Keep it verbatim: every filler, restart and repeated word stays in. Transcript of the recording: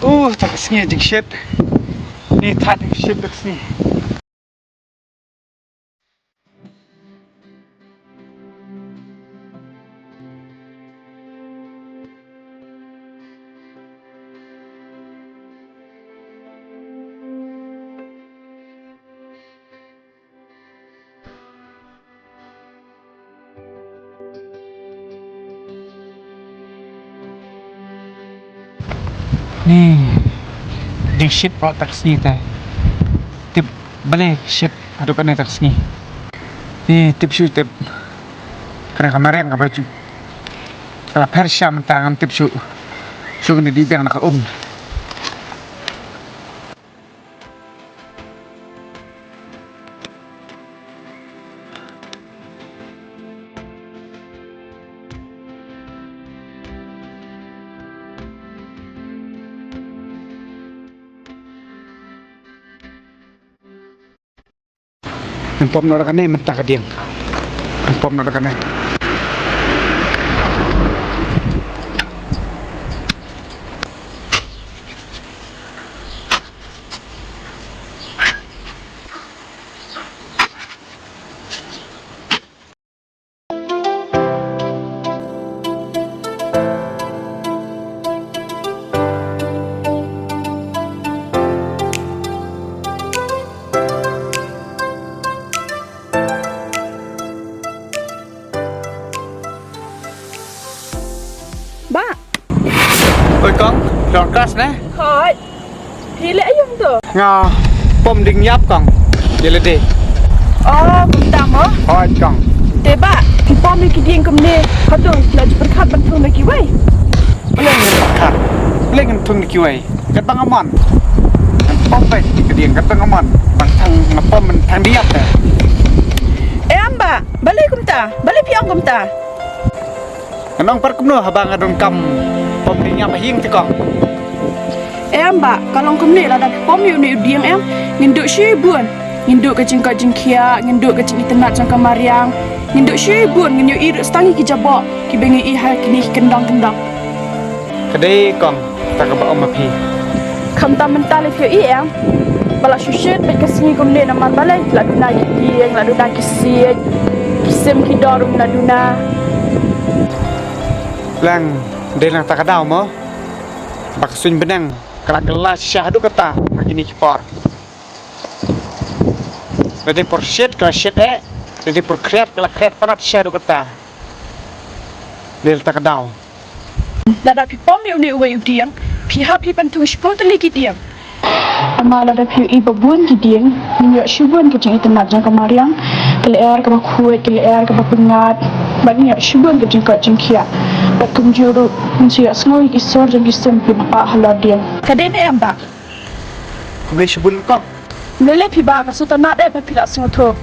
Uh, ta ka sngi jingshit. Ni ta jingshit ta ka sngi. Ni jingshit bro ta ka sngi te. Tip balei shit haduh kane ta ka sngi. Ni tip shu tip. Kane ka mariang ka baju. Ka la pher sha mynta ngam tip shu. Shu kane dih biang na ka um. Ngan pom noh da kane mynta ka dieng. Ngan pom noh da kane. Bah. Oi kong, dor kas ne? Hoi. Phi leh aïu to? Nga pom dieng ïap kong. Ïa lade. Oh, kumta mo? Hoi kong. Te bah, phi pom ïa ki dieng kumne, hato la ju pyrkhat ban thung da kiwei? Balei ngan pyrkhat? Balei ngan thung da kiwei? Katba nga mon. Ngan pom beit ïa ki dieng katba nga mon. Ban thang, nga pom ban thang dieng ïap te. Em bah, balei kumta? Balei phi ong kumta? Ngan ong pat kumno haba nga donkam pom dieng ïap ha ïing te kong. Em bah, ka long kumne, lada phi pom ïa une u dieng em, ngin duh shibun. Ngin duh ka jingkoit jingkhiah, ngin duh ka jingitynnad jong ka mariang. Ngin duh shibun, ngin ïohi ruh tang ïa ki jaboh kiba ngi ïohi ha kine ki kyndong kyndong. Ka dei kong, kata kaba ong ma phi. Khamtam mynta lei phi ïohi em. Ba la shu shit beit ka sngi kumne namar balei, la duna ki dieng, la duna ki siej, ki sim ki dor ruh la duna. Lang, dei lang kata ka daw mo. Ba ka suiñ bneng ka la kylla shisha haduh katta ha kine ki por. Lada dei por shit ka la shit eh, lada dei por khriat ka la khriat palat shisha haduh katta. Dei lang kata ka daw. Lada phi pom ïa une uwei u dieng, phi hap hi ban thung shiphew tylli ki dieng. Namar lada phi ïohi ba bun ki dieng, ngin ïoh shibun ka jingitynnad jong ka mariang, ka lyer kaba khuid, ka lyer kaba pyngngad, bad ngin ïoh shibun ka jingkoit jingkhiah. Bad kumjuh ruh, ngin sa ïohsngew ïa ki sur jong ki sim kiba pah halor dieng. Ka dei ne em bah? Khublei shibun kong. Lei lei phi bah, nga sngewtynnat eh ba phi la sngewthuh.